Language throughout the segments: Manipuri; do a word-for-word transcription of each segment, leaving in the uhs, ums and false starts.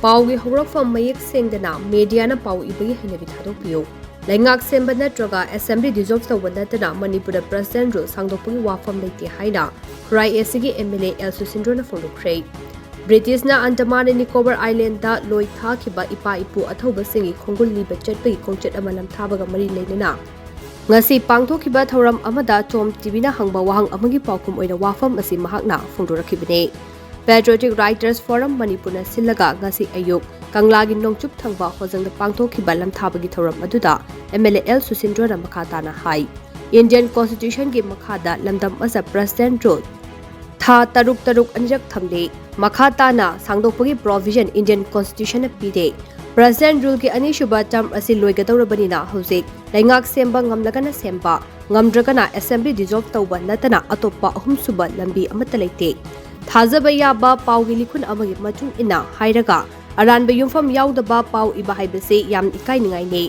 ꯄꯥꯎꯒꯤ ꯍꯧꯔꯛꯐꯝ ꯃꯌꯦꯛ ꯁꯦꯡꯗꯅ ꯃꯦꯗꯤꯌꯥꯅ ꯄꯥꯎ ꯏꯕꯒꯤ ꯍꯩꯅꯕꯤ ꯊꯥꯗꯣꯛꯄꯤꯌꯨ꯫ ꯂꯩꯉꯥꯛ ꯁꯦꯝꯕ ꯅꯠꯇ꯭ꯔꯒ ꯑꯦꯁꯦꯝꯕ꯭ꯂꯤ ꯗꯤꯖꯣꯜꯕ ꯇꯧꯕ ꯅꯠꯇꯅ ꯃꯅꯤꯄꯨꯔꯗ ꯄ꯭ꯔꯁꯤꯗꯦꯟ ꯔꯨꯜ ꯁꯥꯡꯗꯣꯛꯄꯒꯤ ꯋꯥꯐꯝ ꯂꯩꯇꯦ ꯍꯥꯏꯅ ꯈꯨꯔꯥꯏ ꯑꯦꯁꯤꯒꯤ ꯑꯦꯝ ꯑꯦꯜ ꯑꯦ ꯑꯦꯜ ꯁꯨꯁꯤꯟꯗ꯭ꯔꯣꯅ ꯐꯣꯡꯗꯣꯛꯈ꯭ꯔꯦ꯫ ꯕ꯭ꯔꯤꯇꯤꯁꯅ ꯑꯟꯗꯃꯥꯟ ꯑꯦꯟ ꯅꯤꯀꯣꯕꯔ ꯑꯥꯏꯂꯦꯟꯗ ꯂꯣꯏ ꯊꯥꯈꯤꯕ ꯏꯄꯥ ꯏꯄꯨ ꯑꯊꯧꯕꯁꯤꯡꯒꯤ ꯈꯣꯡꯒꯨꯜ ꯂꯤꯕ ꯆꯠꯄꯒꯤ ꯈꯣꯡꯆꯠ ꯑꯃ ꯂꯝꯊꯥꯕꯒ ꯃꯔꯤ ꯂꯩꯅꯅ ꯉꯁꯤ ꯄꯥꯡꯊꯣꯛꯈꯤꯕ ꯊꯧꯔꯝ ꯑꯃꯗ ꯆꯣꯝ ꯇꯤꯚꯤꯅ ꯍꯪꯕ ꯋꯥꯍꯪ ꯑꯃꯒꯤ ꯄꯥꯎꯈꯨꯝ ꯑꯣꯏꯅ ꯋꯥꯐꯝ ꯑꯁꯤ ꯃꯍꯥꯛꯅ ꯐꯣꯡꯗꯣꯔꯛꯈꯤꯕꯅꯤ꯫ Patriotic Writers Forum ꯃꯅꯤꯄꯨꯔꯅ ꯁꯤꯜꯂꯒ ꯉꯁꯤ ꯑꯌꯨꯛ ꯀꯪꯂꯥꯒꯤ ꯅꯣꯡꯆꯨꯞ ꯊꯪꯕ ꯍꯣꯖꯪꯗ ꯄꯥꯡꯊꯣꯛꯈꯤꯕ ꯂꯝꯊꯥꯕꯒꯤ ꯊꯧꯔꯝ ꯑꯗꯨꯗ ꯑꯦꯝ ꯑꯦꯜ ꯑꯦ ꯑꯦꯜ ꯁꯨꯁꯤꯟꯗ꯭ꯔꯣꯅ ꯃꯈꯥ ꯇꯥꯅ ꯍꯥꯏ, ꯏꯟꯗꯤꯌꯟ ꯀꯣꯟꯁꯇꯤꯇ꯭ꯌꯨꯁꯟꯒꯤ ꯃꯈꯥꯗ ꯂꯝꯗꯝ ꯑꯁꯤꯗ ꯄ꯭ꯔꯁꯤꯗꯦꯟ ꯔꯨꯜ ꯊꯥ ꯇꯔꯨꯛ ꯇꯔꯨꯛ ꯑꯅꯤꯔꯛ ꯊꯝꯂꯤ꯫ ꯃꯈꯥ ꯇꯥꯅ ꯁꯥꯡꯗꯣꯛꯄꯒꯤ ꯄ꯭ꯔꯣꯚꯤꯖꯟ ꯏꯟꯗꯤꯌꯟ ꯀꯣꯟꯁꯇꯤꯇ꯭ꯌꯨꯁꯟꯅ ꯄꯤꯔꯦ꯫ ꯄ꯭ꯔꯁꯤꯗꯦꯟ ꯔꯨꯜꯒꯤ ꯑꯅꯤꯁꯨꯕ ꯇꯔꯝ ꯑꯁꯤ ꯂꯣꯏꯒꯗꯧꯔꯕꯅꯤꯅ ꯍꯧꯖꯤꯛ ꯂꯩꯉꯥꯛ ꯁꯦꯝꯕ ꯉꯝꯂꯒꯅ ꯁꯦꯝꯕ, ꯉꯝꯗ꯭ꯔꯒꯅ ꯑꯦꯁꯦꯝꯕ꯭ꯂꯤ ꯗꯤꯖꯣꯜꯕ ꯇꯧꯕ ꯅꯠꯇꯅ ꯑꯇꯣꯞꯄ ꯑꯍꯨꯝꯁꯨꯕ ꯂꯝꯕꯤ ꯑꯃꯠꯇ ꯂꯩꯇꯦ꯫ ꯊꯥꯖꯕ ꯌꯥꯕ ꯄꯥꯎꯒꯤ ꯂꯤꯈꯨꯟ ꯑꯃꯒꯤ ꯃꯇꯨꯡ ꯏꯟꯅ ꯍꯥꯏꯔꯒ, ꯑꯔꯥꯟꯕ ꯌꯨꯝꯐꯝ ꯌꯥꯎꯗꯕ ꯄꯥꯎ ꯏꯕ ꯍꯥꯏꯕꯁꯤ ꯌꯥꯝ ꯏꯀꯥꯏꯅꯤꯡꯉꯥꯏꯅꯤ꯫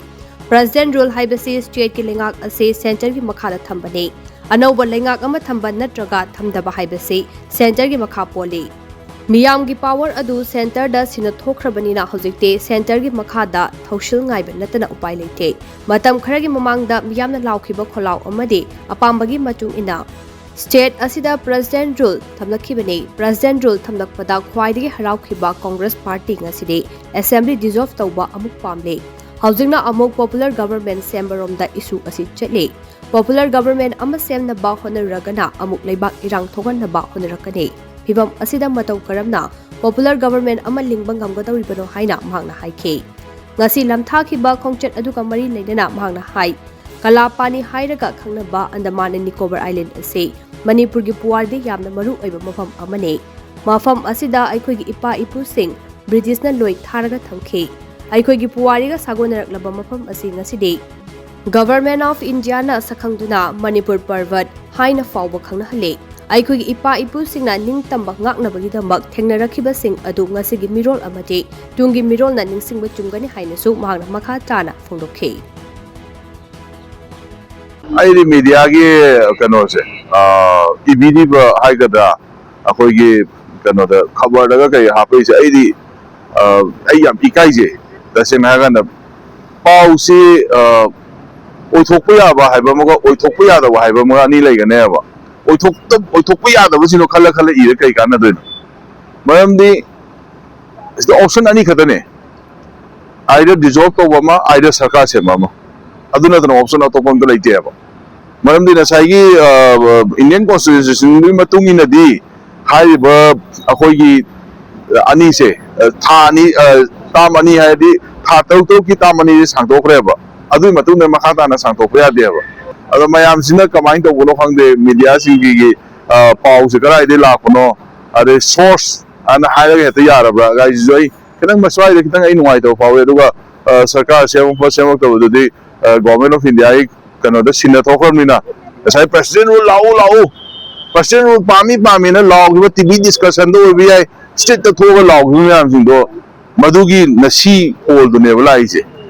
ꯄ꯭ꯔꯁꯤꯗꯦꯟ ꯔꯨꯜ ꯍꯥꯏꯕꯁꯤ ꯁ꯭ꯇꯦꯠꯀꯤ ꯂꯩꯉꯥꯛ ꯑꯁꯤ ꯁꯦꯟꯇꯔꯒꯤ ꯃꯈꯥꯗ ꯊꯝꯕꯅꯤ꯫ ꯑꯅꯧꯕ ꯂꯩꯉꯥꯛ ꯑꯃ ꯊꯝꯕ ꯅꯠꯇ꯭ꯔꯒ ꯊꯝꯗꯕ ꯍꯥꯏꯕꯁꯤ ꯁꯦꯟꯇꯔꯒꯤ ꯃꯈꯥ ꯄꯣꯜꯂꯤ꯫ ꯃꯤꯌꯥꯝꯒꯤ ꯄꯥꯋꯔ ꯑꯗꯨ ꯁꯦꯟꯇꯔꯗ ꯁꯤꯟꯅꯊꯣꯛꯈ꯭ꯔꯕꯅꯤꯅ ꯍꯧꯖꯤꯛꯇꯤ ꯁꯦꯟꯇꯔꯒꯤ ꯃꯈꯥꯗ ꯊꯧꯁꯤꯜ ꯉꯥꯏꯕ ꯅꯠꯇꯅ ꯎꯄꯥꯏ ꯂꯩꯇꯦ꯫ ꯃꯇꯝ ꯈꯔꯒꯤ ꯃꯃꯥꯡꯗ ꯃꯤꯌꯥꯝꯅ ꯂꯥꯎꯈꯤꯕ ꯈꯣꯜꯂꯥꯎ ꯑꯃꯗꯤ ꯑꯄꯥꯝꯕꯒꯤ ꯃꯇꯨꯡ ꯏꯟꯅ ꯁ꯭ꯇꯦꯠ ꯑꯁꯤꯗ ꯄ꯭ꯔꯁꯤꯗꯦꯟ ꯔꯨꯜ ꯊꯝꯂꯛꯈꯤꯕꯅꯤ꯫ ꯄ꯭ꯔꯁꯤꯗꯦꯟ ꯔꯨꯜ ꯊꯝꯂꯛꯄꯗ ꯈ꯭ꯋꯥꯏꯗꯒꯤ ꯍꯔꯥꯎꯈꯤꯕ ꯀꯣꯡꯒ꯭ꯔꯦꯁ ꯄꯥꯔꯇꯤ ꯉꯁꯤꯗꯤ ꯑꯦꯁꯦꯝꯕ꯭ꯂꯤ ꯗꯤꯖꯣꯜꯕ ꯇꯧꯕ ꯑꯃꯨꯛ ꯄꯥꯝꯂꯦ꯫ ꯍꯧꯖꯤꯛꯅ ꯑꯃꯨꯛ ꯄꯣꯄꯨꯂꯔ ꯒꯚꯔꯟꯃꯦꯟꯠ ꯁꯦꯝꯕꯔꯣꯝꯗ ꯏꯁꯨ ꯑꯁꯤ ꯆꯠꯂꯤ꯫ ꯄꯣꯄꯨꯂꯔ ꯒꯚꯔꯟꯃꯦꯟꯠ ꯑꯃ ꯁꯦꯝꯅꯕ ꯍꯣꯠꯅꯔꯨꯔꯒꯅ ꯑꯃꯨꯛ ꯂꯩꯕꯥꯛ ꯏꯔꯥꯡ ꯊꯣꯛꯍꯟꯅꯕ ꯍꯣꯠꯅꯔꯛꯀꯅꯤ꯫ ꯐꯤꯚꯝ ꯑꯁꯤꯗ ꯃꯇꯧ ꯀꯔꯝꯅ ꯄꯣꯄꯨꯂꯔ ꯒꯚꯔꯟꯃꯦꯟꯠ ꯑꯃ ꯂꯤꯡꯕ ꯉꯝꯒꯗꯧꯔꯤꯕꯅꯣ ꯍꯥꯏꯅ ꯃꯍꯥꯛꯅ ꯍꯥꯏꯈꯤ꯫ ꯉꯁꯤ ꯂꯝꯊꯥꯈꯤꯕ ꯈꯣꯡꯆꯠ ꯑꯗꯨꯒ ꯃꯔꯤ ꯂꯩꯅꯅ ꯃꯍꯥꯛꯅ ꯍꯥꯏ, ꯀꯂꯥꯄꯥꯅꯤ ꯍꯥꯏꯔꯒ ꯈꯪꯅꯕ ꯑꯟꯗꯃꯥꯟ ꯑꯦꯟ ꯅꯤꯀꯣꯕꯔ ꯑꯥꯏꯂꯦꯟ ꯑꯁꯤ ꯃꯅꯤꯄꯨꯔꯒꯤ ꯄꯨꯋꯥꯔꯤꯗ ꯌꯥꯝꯅ ꯃꯔꯨ ꯑꯣꯏꯕ ꯃꯐꯝ ꯑꯃꯅꯤ꯫ ꯃꯐꯝ ꯑꯁꯤꯗ ꯑꯩꯈꯣꯏꯒꯤ ꯏꯄꯥ ꯏꯄꯨꯁꯤꯡ ꯕ꯭ꯔꯤꯇꯤꯁꯅ ꯂꯣꯏ ꯊꯥꯔꯒ ꯊꯝꯈꯤ꯫ ꯑꯩꯈꯣꯏꯒꯤ ꯄꯨꯋꯥꯔꯤꯒ ꯁꯥꯒꯣꯟꯅꯔꯛꯂꯕ ꯃꯐꯝ ꯑꯁꯤ ꯉꯁꯤꯗꯤ ꯒꯚꯔꯟꯃꯦꯟꯠ ꯑꯣꯐ ꯏꯟꯗꯤꯌꯥꯅ ꯁꯛꯈꯪꯗꯨꯅ ꯃꯅꯤꯄꯨꯔ ꯄꯔꯕꯠ ꯍꯥꯏꯅ ꯐꯥꯎꯕ ꯈꯪꯅꯍꯜꯂꯤ꯫ ꯑꯩꯈꯣꯏꯒꯤ ꯏꯄꯥ ꯏꯄꯨꯁꯤꯡꯅ ꯅꯤꯡꯇꯝꯕ ꯉꯥꯛꯅꯕꯒꯤꯗꯃꯛ ꯊꯦꯡꯅꯔꯛꯈꯤꯕꯁꯤꯡ ꯑꯗꯨ ꯉꯁꯤꯒꯤ ꯃꯤꯔꯣꯜ ꯑꯃꯗꯤ ꯇꯨꯡꯒꯤ ꯃꯤꯔꯣꯜꯅ ꯅꯤꯡꯁꯤꯡꯕ ꯆꯨꯝꯒꯅꯤ ꯍꯥꯏꯅꯁꯨ ꯃꯍꯥꯛꯅ ꯃꯈꯥ ꯇꯥꯅ ꯐꯣꯡꯗꯣꯛꯈꯤ꯫ ꯑꯩꯗꯤ ꯃꯦꯗꯤꯌꯥꯒꯤ ꯀꯩꯅꯣꯁꯦ, ꯑ, ꯏꯕꯤꯔꯤꯕ ꯍꯥꯏꯒꯗ꯭ꯔꯥ, ꯑꯩꯈꯣꯏꯒꯤ ꯀꯩꯅꯣꯗ ꯈꯕꯔꯗꯒ ꯀꯩ ꯍꯥꯞꯄꯛꯏꯁꯦ, ꯑꯩꯗꯤ ꯑꯩ ꯌꯥꯝ ꯏꯀꯥꯏꯖꯩ꯫ ꯇꯁꯦꯡꯅ ꯍꯥꯏꯔꯀꯥꯟꯗ ꯄꯥꯎꯁꯤ ꯑꯣꯏꯊꯣꯛꯄ ꯌꯥꯕ ꯍꯥꯏꯕ ꯑꯃꯒ ꯑꯣꯏꯊꯣꯛꯄ ꯌꯥꯗꯕ ꯍꯥꯏꯕ ꯑꯃꯒ ꯑꯅꯤ ꯂꯩꯒꯅꯦꯕ꯫ ꯑꯣꯏꯊꯣꯛꯇ ꯑꯣꯏꯊꯣꯛꯄ ꯌꯥꯗꯕꯁꯤꯡꯗꯣ ꯈꯜꯂ ꯈꯜꯂ ꯏꯔ ꯀꯩ ꯀꯥꯟꯅꯗꯣꯏꯅꯣ? ꯃꯔꯝꯗꯤ ꯁꯤꯗ ꯑꯣꯞꯁꯟ ꯑꯅꯤ ꯈꯛꯇꯅꯦ꯫ ꯑꯥꯏꯗꯔ ꯗꯤꯖꯣꯜꯕ ꯇꯧꯕ ꯑꯃ, ꯑꯥꯏꯗꯔ ꯁꯔꯀꯥꯔ ꯁꯦꯝꯕ ꯑꯃ꯫ ꯑꯗꯨ ꯅꯠꯇꯅ ꯑꯣꯞꯁꯟ ꯑꯇꯣꯞꯄ ꯑꯝꯇ ꯂꯩꯇꯦꯕ꯫ ꯃꯔꯝꯗꯤ ꯉꯁꯥꯏꯒꯤ ꯏꯟꯗꯤꯌꯟ ꯀꯣꯟꯁꯇꯤꯇ꯭ꯌꯨꯁꯟꯒꯤ ꯃꯇꯨꯡ ꯏꯟꯅꯗꯤ ꯍꯥꯏꯔꯤꯕ ꯑꯩꯈꯣꯏꯒꯤ ꯑꯅꯤꯁꯦ, ꯊꯥ ꯑꯅꯤ, ꯇꯥꯝ ꯑꯅꯤ ꯍꯥꯏꯔꯗꯤ ꯊꯥ ꯇꯔꯨꯛ ꯇꯔꯨꯛꯀꯤ ꯇꯥꯝ ꯑꯅꯤꯁꯦ ꯁꯥꯡꯗꯣꯛꯈ꯭ꯔꯦꯕ꯫ ꯑꯗꯨꯒꯤ ꯃꯇꯨꯡꯗ ꯃꯈꯥ ꯇꯥꯅ ꯁꯥꯡꯗꯣꯛꯄ ꯌꯥꯗꯦꯕ꯫ ꯑꯗꯣ ꯃꯌꯥꯝꯁꯤꯅ ꯀꯃꯥꯏꯅ ꯇꯧꯕꯅꯣ ꯈꯪꯗꯦ, ꯃꯤꯗꯤꯌꯥꯁꯤꯡꯒꯤ ꯄꯥꯎꯁꯦ ꯀꯗꯥꯏꯗꯒꯤ ꯂꯥꯛꯄꯅꯣ, ꯑꯗꯩ ꯁꯣꯔꯁ ꯑꯅ ꯍꯥꯏꯔꯒ ꯍꯦꯛꯇ ꯌꯥꯔꯕ꯭ꯔꯥ ꯀꯥꯏꯁꯤꯁꯨ ꯑꯩ ꯈꯤꯇꯪ ꯃꯁ꯭ꯋꯥꯏꯗ ꯈꯤꯇꯪ ꯑꯩ ꯅꯨꯡꯉꯥꯏꯇꯕ ꯐꯥꯎꯋꯤ꯫ ꯑꯗꯨꯒ ꯁꯔꯀꯥꯔ ꯁꯦꯝꯃꯛꯄ ꯁꯦꯝꯃꯛꯇꯕꯗꯨꯗꯤ ꯒꯣꯔꯃꯦꯟ ꯑꯣꯐ ꯏꯟꯗꯤꯌꯥꯒꯤ ꯀꯩꯅꯣꯗ ꯁꯤꯟꯅ ꯊꯣꯛꯈ꯭ꯔꯕꯅꯤꯅ, ꯉꯁꯥꯏ "ꯄ꯭ꯔꯁꯤꯗꯦꯟ ꯔꯨꯜ ꯂꯥꯛꯎ, ꯂꯥꯛꯎ, ꯄ꯭ꯔꯁꯤꯗꯦꯟ ꯔꯨꯜ ꯄꯥꯝꯃꯤ, ꯄꯥꯝꯃꯤꯅ" ꯂꯥꯎꯈꯤꯕ, ꯇꯤ ꯚꯤ ꯗꯤꯁꯀꯁꯟꯗ ꯑꯣꯏꯕ ꯌꯥꯏ, ꯁ꯭ꯇ꯭ꯔꯤꯠꯇ ꯊꯣꯛꯑꯒ ꯂꯥꯎꯈꯤꯕ ꯃꯌꯥꯝꯁꯤꯡꯗꯣ, ꯃꯗꯨꯒꯤ ꯉꯁꯤ ꯀꯣꯜꯗꯨꯅꯦꯕ ꯂꯥꯛꯏꯁꯦ꯫